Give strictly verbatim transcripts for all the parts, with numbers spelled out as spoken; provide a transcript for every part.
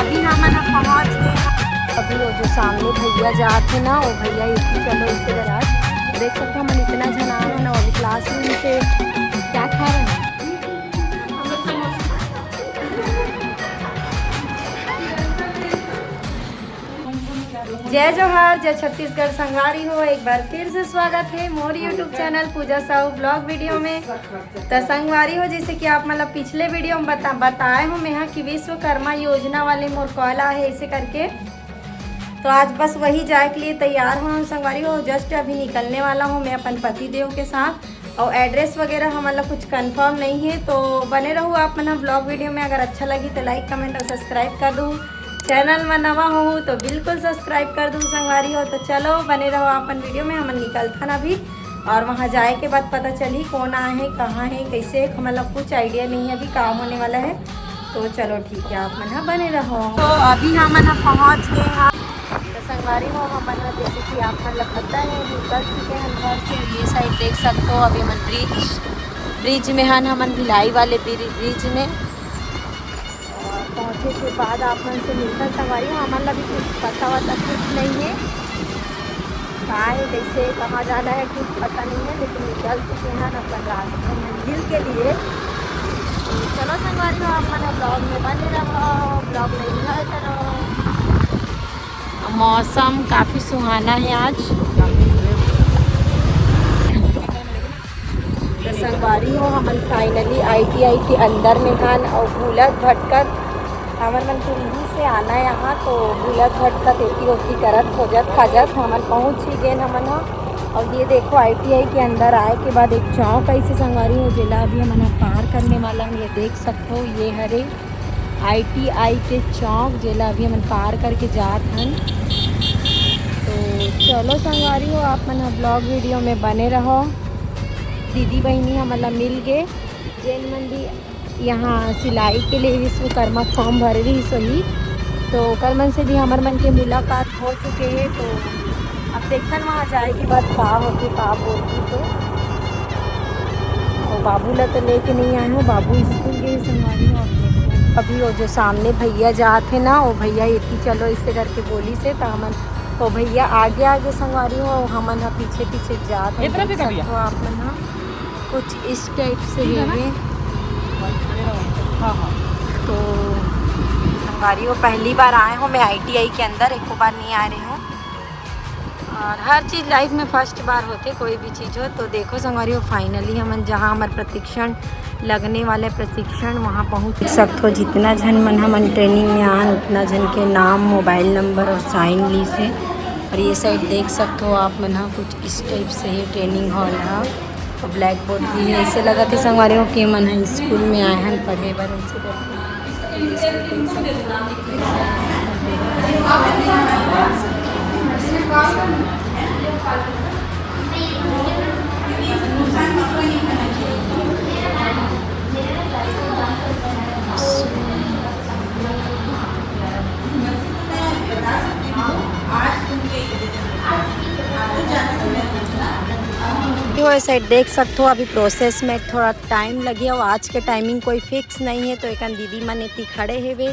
अभी हमन ह पहुंच गए। अभी वो जो सामने भैया जात हे ना, वो भैया इसी चलो इसके गैराज। देख सकते हो, हमन इतना झन आए हैं ना, अभी क्लासरूम से क्या खा रहे हैं? जय जोहार, जय छत्तीसगढ़ संगवारी हो, एक बार फिर से स्वागत है मोर YouTube चैनल पूजा साहू ब्लॉग वीडियो में। तो संगवारी हो, जैसे कि आप मतलब पिछले वीडियो में बता बताए हो मैं कि विश्वकर्मा योजना वाले मोर कॉल आए है इसे करके, तो आज बस वही जाए के लिए तैयार हो संगवारी हो। जस्ट अभी निकलने वाला हूँ मैं अपन पति देव के साथ, और एड्रेस वगैरह हमन ला कुछ कंफर्म नहीं है, तो बने रहू आप मन ब्लॉग वीडियो में। अगर अच्छा लगी तो लाइक, कमेंट और सब्सक्राइब कर दू। चैनल में नवा हो तो बिल्कुल सब्सक्राइब कर दू संगवारी हो। तो चलो बने रहो अपन वीडियो में, हमन निकलथन अभी, और वहाँ जाए के बाद पता चली कौन आए है, कहाँ है, कैसे है, हमन ला कुछ आइडिया नहीं है अभी का होने वाला है। तो चलो ठीक है, आप मन ह बने रहो। तो अभी हमन ह पहुँच गए हैं। तो संगवारी हो, हमन ह जैसे कि आप मन ला पता है, निकल चुके हैं घर से। ये साइड देख सकते हो, अभी हमन ब्रिज ब्रिज में हन, हमन भिलाई वाले ब्रि- ब्रिज में। और पहुँचे के बाद आप मन से मिलता संगवारी हो, हमन ला भी कुछ पता वता कुछ नहीं है, का है, कैसे, कहाँ जाना है, कुछ पता नहीं है, लेकिन निकल चुके हैं अपन रास्ते मंजिल के लिए। तो चलो संगवारी हो, आप मन ब्लॉग में बने रहो, ब्लॉग में एंजॉय करो। मौसम काफ़ी सुहाना है आज। तो संगवारी हो, हमन फाइनली आईटीआई के अंदर में हन, और भूलत भटकत हमर मन के इही से आना यहाँ, तो भूलत भटकत एती ओती करत खोजत खाजत हमन पहुँच ही गेन हमन ह। और ये देखो, आईटीआई के अंदर आए के बाद एक चौक ऐसे संगवारी हो, जेला अभी हमन ह पार करने वाला हन। ये देख सकते हो, ये हरे आईटीआई के चौक, जेला अभी हमन पार करके जात हन। तो चलो संगवारी हो, आप मन ह ब्लॉग वीडियो में बने रहो। दीदी बहिनी हमन ला मिल गे, जेन मन भी यहाँ सिलाई के लिए विश्वकर्मा फॉर्म भरे रहिस होही, तो ओकर मन से भी हमर मन के मुलाकात हो चुके हे। तो अब देखथन वहाँ जाए के बाद का होथे, का बोलही। तो वो बाबू ला तो लेके नहीं आए हो, बाबू स्कूल गए संगवारी हो। अभी वो जो सामने भैया जात हे ना, वो भैया इतनी चलो इसे करके बोलिस हे, तो हमन वो भैया आगे आगे संगवारी हो, हमन ह पीछे पीछे जात हन। इतना भी कर लिया। तो आप मन ह कुछ इस टाइप से ठीक है ना? हेवे। हाँ, हाँ। तो संगवारी हो, पहली बार आए हो मैं आईटीआई के अंदर, एको बार नहीं आ रही हूँ। और हर चीज़ लाइफ में फर्स्ट बार होथे, कोई भी चीज़ हो। तो देखो संगवारी हो, फाइनली हमन जहाँ हमर प्रशिक्षण लगने वाले प्रशिक्षण वहाँ पहुँच सकथो। जितना झन मन हमन ट्रेनिंग में आन, उतना झन के नाम, मोबाइल नंबर और साइन लिस हे। और ये साइड देख सकथो आप मन ह, कुछ इस टाइप से ही ट्रेनिंग हॉल ह। और ब्लैक बोर्ड भी है, ऐसे लगत हे संगवारी हो कि मन ह स्कूल में आए हन पढ़े बर, ऐसे करके। ये साइड देख सकथो, अभी प्रोसेस में थोड़ा टाइम लगी, और आज के टाइमिंग कोई फिक्स नहीं है, तो एकन दीदी मन एती खड़े हेवे,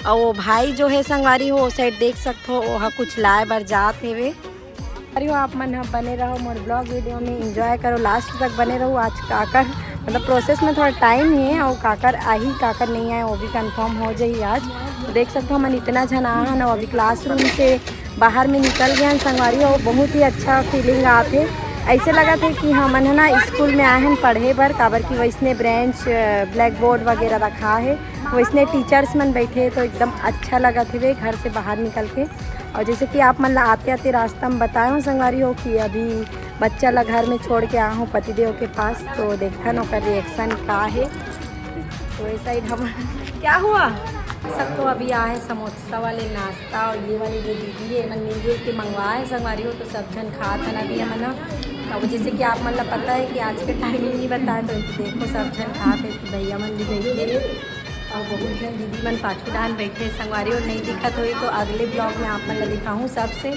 और वो भाई जो है संगवारी हो, वो साइड देख सकथो, वो हा कुछ लाए बर जात हेवे। अरे हो, आप मन ह बने रहो मोर ब्लॉग वीडियो में, एंजॉय करो, लास्ट तक बने रहो। आज काकर मतलब प्रोसेस में थोड़ा टाइम है, और काकर आही काकर नहीं आए वो भी कंफर्म हो जाही आज। तो देख सकथो, हमन इतना झन आ हन, अभी क्लासरूम से बाहर में निकल गए हन संगवारी, और बहुत ही अच्छा फीलिंग आत हे। ऐसे लगत हे कि हमन ह ना स्कूल में आए हन पढ़े बर, काबर कि वैसने ब्रेंच, ब्लैक बोर्ड वगैरह रखा है, वैसने टीचर्स मन बैठे हे, तो एकदम अच्छा लगत हे घर से बाहर निकल के। और जैसे कि आप मन ला आते आते रास्ता में बताए हो संगवारी हो कि अभी बच्चा ला घर में छोड़ के आ हूँ पतिदेव के पास, तो देखथन ओकर रिएक्शन का है। तो ऐसा ही हम क्या हुआ, सब तो अभी आए हैं समोसा वाले नाश्ता, और ये वाली जो दीदी है, एमन मिलजुल के मंगवाए हैं संगवारी हो, तो सब झन खात हन अभी हमन ह। अब जैसे कि आप मन ला पता है कि आज के टाइमिंग नहीं बताए, तो देखो सब झन खात है कि भैया मन भी बैठे हैं, और बहुत झन दीदी मन पाछू डाहन बैठे हैं संगवारी, और नहीं दिखत होई तो अगले ब्लॉग में आप मन ला दिखाहूँ सबसे,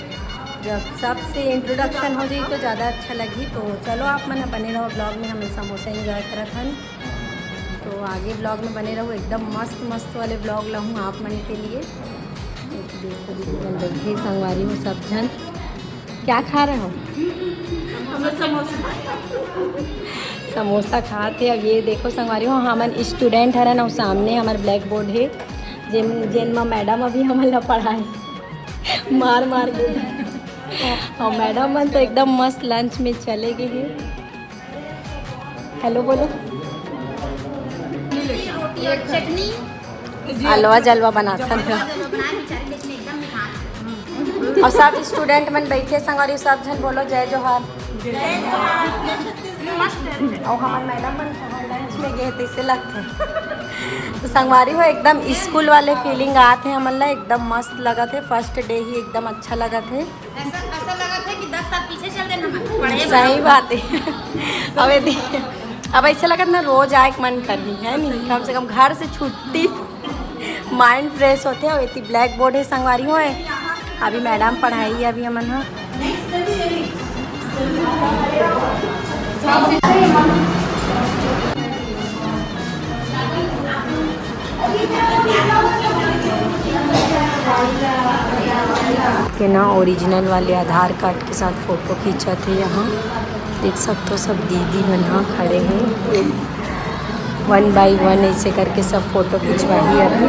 जब सबसे इंट्रोडक्शन हो जाई तो ज़्यादा अच्छा लगी। तो चलो आप मन बने रहो ब्लॉग में, हमें समोसा एंजॉय करत हन। तो आगे ब्लॉग में बने रहू, एकदम मस्त मस्त वाले ब्लॉग लाहूँ आप मन के लिए। देखो दीदी मन बैठे संगवारी हो सब झन। क्या खा रहे हो? समोसा खात हे। अब ये देखो संगवारी हो, हमन स्टूडेंट हरन अउ सामने हमर ब्लैक बोर्ड हे, जेन जेन मा मैडम अभी हमन ला पढ़ाए मार मार के। अउ मैडम मन तो एकदम मस्त लंच में चले गए हे। हेलो बोलो। रोटी और चटनी। हलवा जलवा बनाथन। हलवा जलवा बनाए बेचारे, लेकिन एकदम मिठास। अउ सब स्टूडेंट मन बैठे संगवारी, सब झन बोलो जय जोहार। जय जोहार। अउ हमर मैडम मन लंच में गए तइसे लगथे। तो संगवारी हो एकदम स्कूल वाले फीलिंग आत हे हमन ला, एकदम मस्त लगत हे। फर्स्ट डे ही एकदम अच्छा लगत हे। ऐसा ऐसा लगत हे कि दस साल पीछे चल देना, पढ़े सही बात हे। अब यदि अब ऐसे लगत ना रोज आए के मन करही है नहीं, कम से कम घर से छुट्टी, माइंड फ्रेश होथे। अउ एती ब्लैक बोर्ड हे संगवारी हो, अभी मैडम पढ़ाई हे अभी हमन ह। के ना ओरिजिनल वाले आधार कार्ड के साथ फोटो खींचत हे। यहाँ देख सकथो सब दीदी मन ह खड़े हे, वन बाई वन ऐसे करके सब फोटो खिंचवाही अभी।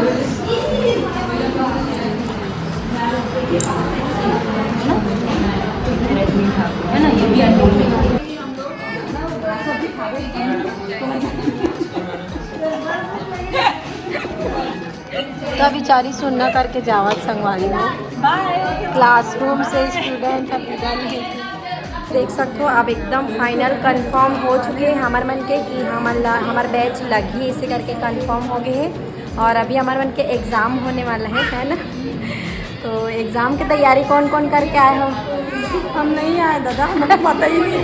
तो अभी चारी सुन्ना करके जावत संगवारी हो। क्लासरूम से स्टूडेंट सब विदा लेके देख सकथो। अब एकदम फाइनल कंफर्म हो चुके हे हमर मन के कि हमन ला हमर बैच लगही, ऐसे करके कंफर्म हो गए हे। और अभी हमर मन के एग्जाम होने वाला है, है ना? तो एग्जाम की तैयारी कौन कौन करके आए हो? हम नहीं आए दादा, हमको पता ही नहीं।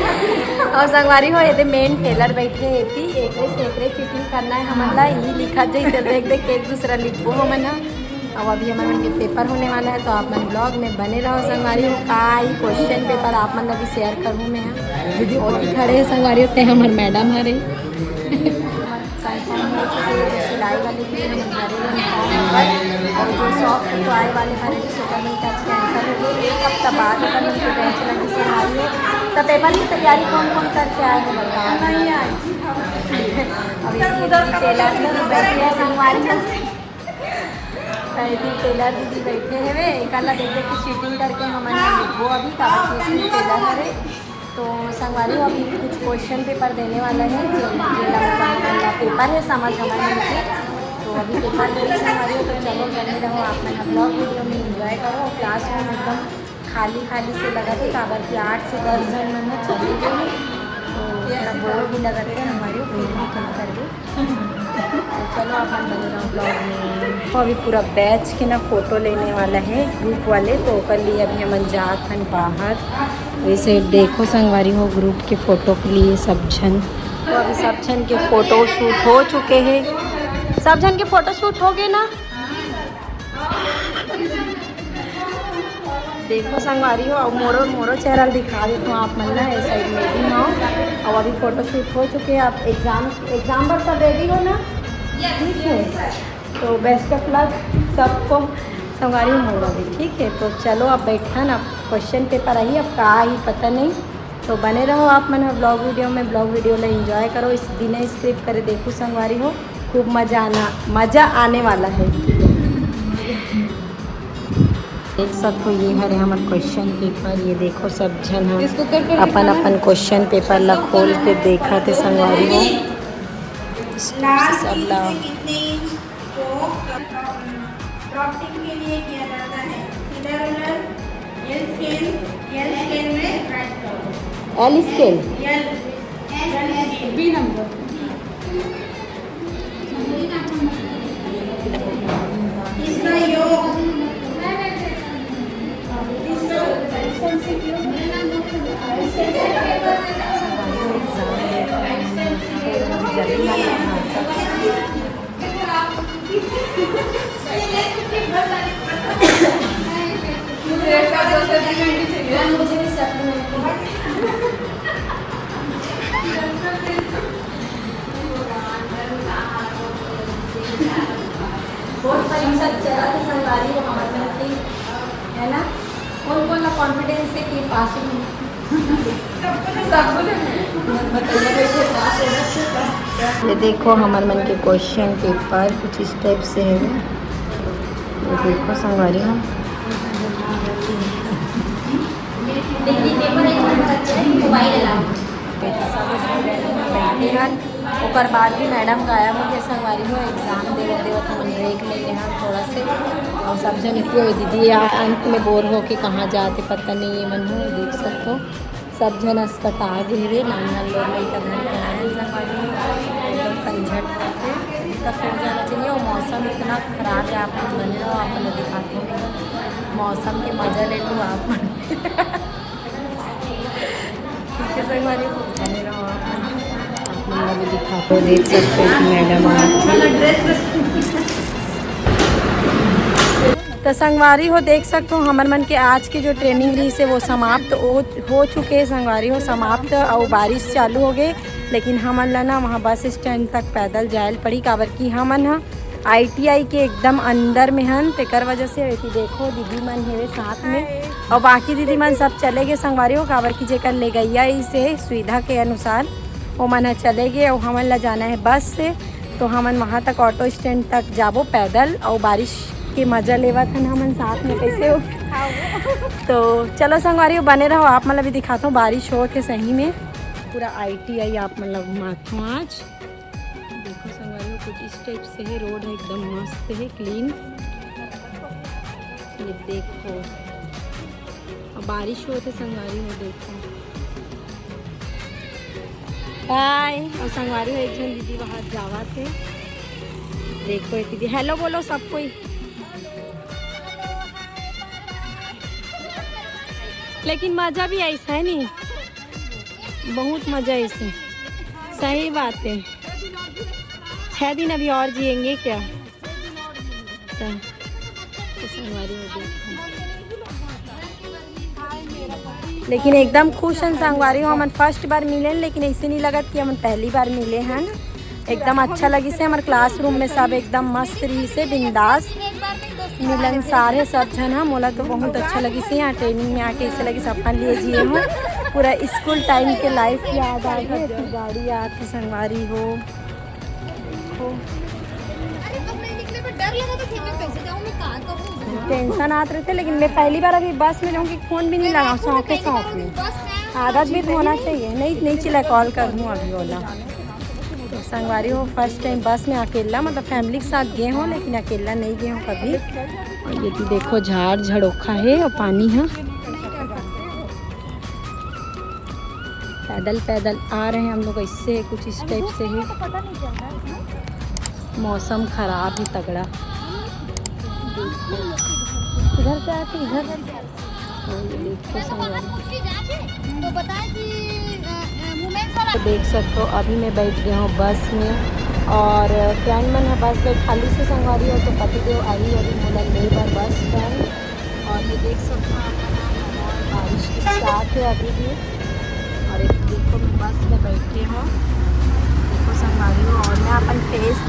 अउ संगवारी हो, एदे मेन टेलर बैठे हे एती, एकरे से एकरे फिटिंग करना है हमन ला, यही लिखा जाए, इधर देख देख के एक दूसरा लिखबो हमन ह। अब अभी हमन के पेपर होने वाला है, तो आप मन ब्लॉग में बने रहो संगवारी हो। का ही क्वेश्चन पेपर आप मन ला भी शेयर करूँ मैं ह। और भी खड़े हैं संगवारी हो, ते हमर मैडम हरे। कंफर्म हो चुके हैं, जो सिलाई वाले भी हम हमारे लिए uniform नंबर और जो सॉफ्ट टॉय वाले हमारे भी सोकर में आज कैंसिल हो गए। एक हफ्ता बाद अगर उनकी बैच लगी से हमारी है, तो पेपर की तैयारी कौन कौन करके आए हो बताओ। नहीं आए। अब इतनी टेलर भी बैठी है संगवारी हो। इतनी टेलर दीदी बैठे हैं वे, एक आला देख देख के फिटिंग करके हमारे वो अभी कागज टेलर हरे। तो संगवारी हो, अभी कुछ क्वेश्चन पेपर देने वाला है, जे-, जेला मतलब हमन ला पेपर है समझ हमन मन के। तो अभी पेपर देही संगवारी हो, तो चलो बने रहो आप मन ब्लॉग वीडियो में, एंजॉय करो। क्लासरूम एकदम खाली खाली से लगत हे, काबर कि आठ से दस जन मन ह चले गए हे, तो थोड़ा बोर भी लगत हे संगवारी हो, फिर भी क्या करबे। तो चलो आप मन बने रहो ब्लॉग में। तो अभी पूरा बैच के ना फोटो लेने वाला है ग्रुप वाले, तो ओकर लिए अभी हमन जात हन बाहर। वैसे देखो संगवारी हो, ग्रुप के फोटो के लिए सब झन, तो अभी सब झन के फोटो शूट हो चुके हैं। सब झन के फोटो शूट हो गए ना? देखो संगवारी हो, अब मोरो मोरो चेहरा दिखा देता हूँ आप मन ला, ये साइड में भी हो। अब अभी फोटो शूट हो चुके हैं। आप एग्जाम एग्जाम पर सब रेडी हो ना? ठीक है, तो बेस्ट ऑफ लक सबको। संगवारी हो मोरो भी ठीक है। तो चलो अब बैठन, अब क्वेश्चन पेपर आही, अब का आही पता नहीं। तो बने रहो आप मन ह ब्लॉग वीडियो में, ब्लॉग वीडियो ला एंजॉय करो, इस बिना स्क्रिप्ट करे देखो संगवारी हो, खूब मजा आना, मजा आने वाला है। देख सकते हो, ये हरे हमर क्वेश्चन पेपर। ये देखो, सब झन ह इसको कर कर अपन दिखाना अपन है। क्वेश्चन पेपर ला खोल के देखत हे संगवारी हो। लाल सब तीर ला से कितने इंच को क्रॉसिंग के लिए किया जाता है? सिलर रूलर, एल स्केल, एल स्केल में एल स्केल। एल, एल स्केल। बी नंबर। इसका योग, इसका कॉन्फिडेंस से कि पास हो। सब कुछ बताइए, पास हो। ये देखो, हमर मन के क्वेश्चन पेपर कुछ इस टाइप से है। ये देखो संगवारी हो। ओकर बाद भी मैडम गायब हो गए संगवारी हो। एग्जाम देवत देवत हम ब्रेक ले ले हन थोड़ा से, और सब जन इतने हुए दीदी आ-, अंत में बोर होके कहाँ जाते पता नहीं। ये मन हो देख सकते हो, सब जन अस्पताल गए रे, नान नान लोग लइका धर के आए हैं संगवारी हो। एकदम कंझट होके तक हो जाना चाहिए। और मौसम इतना खराब है, आप लोग बने रहो, आप लोग दिखाते हैं मौसम के मजा ले लो आप। ठीक है संगवारी हो, बने रहो आप। आप लोग भी दिखाते हो, देख सकते हो कि मैडम आ तो संगवारी हो देख सकते हो, हमर मन के आज के जो ट्रेनिंग रही से वो समाप्त हो, हो चुके हैं संगवारी हो, समाप्त। और बारिश चालू हो गए, लेकिन हमन ला ना वहाँ बस स्टैंड तक पैदल जायल पड़ी, काबर कि हमन ह आईटीआई के एकदम अंदर में हन, तेकर वजह से। एती देखो दीदी मन हेवे साथ में, और बाकी दीदी मन सब चले गए संगवारी हो, काबर कि जेकर ले गैया इसे सुविधा के अनुसार वो मन ह चले गए, और हमन ला जाना है बस से। तो हमन वहाँ तक ऑटो स्टैंड तक जाबो पैदल, और बारिश के मजा लेवत हन हमन साथ में, कैसे हो? तो चलो संगवारी हो, बने रहो, आप मन ला भी दिखाता हूँ, बारिश होत है सही में। पूरा आईटीआई आप मन ला घुमाता हूँ आज। देखो संगवारी हो, कुछ इस टाइप से है, रोड है एकदम मस्त है, क्लीन। ये देखो, अब बारिश होत है संगवारी हो, देखो। बाय। और संगवारी हो, एक जन दीदी बाहर जावत है। देखो ये दीदी, हेलो बोलो सब कोई। लेकिन मजा भी ऐसा है नहीं, बहुत मजा ऐसे। सही बात है, छह दिन अभी और जिएंगे क्या? तो संगवारी हो गई। लेकिन एकदम खुश हन संगवारी हो, हमन फर्स्ट बार मिले, लेकिन ऐसे नहीं लगत कि हमन पहली बार मिले हन। एकदम अच्छा लगिस हे, हमर क्लासरूम में सब एकदम मस्त रहिस हे, बिंदास मिलनसार हे सब झन ह। मोला तो बहुत अच्छा लगिस हे यहाँ ट्रेनिंग में आके, ऐसे लगिस अपन लिए जिए हो। पूरा स्कूल टाइम के लाइफ याद आ गए। गाड़ी आके संगवारी हो, टेंशन आत रहिथे, लेकिन मैं पहली बार अभी बस में जाऊँगी, फोन भी नहीं लगाऊँ, सौंके सौंक में। आदत भी तो होना चाहिए। नहीं, नहीं चिल्ला, कॉल करूँ अभी ओला। तो संगवारी हो, फर्स्ट टाइम बस में अकेला, मतलब फैमिली के साथ गए हो, लेकिन अकेला नहीं गए हो कभी। और ये तो देखो, झाड़ झड़ोखा है और पानी है। पैदल पैदल आ रहे हैं हम लोग, ऐसे कुछ इस टाइप से है। मौसम खराब है तगड़ा। इधर से आके इधर। तो ये देखो संगवारी। तो बताएं कि, अ, अ, वुमेन्स वाला तो देख सकते हो, अभी मैं बैठ गया हूँ बस में और फ्रेंड मन ह बस में खाली से संगवारी हो, तो पति देव आई अभी मोला ले बर बस स्टैंड। और ये देख सकते हो आप माहौल बारिश के साथ है अभी भी। और एक देखो, मैं बस में बैठे हूँ, देखो संगवारी हो, और मैं अपन फेस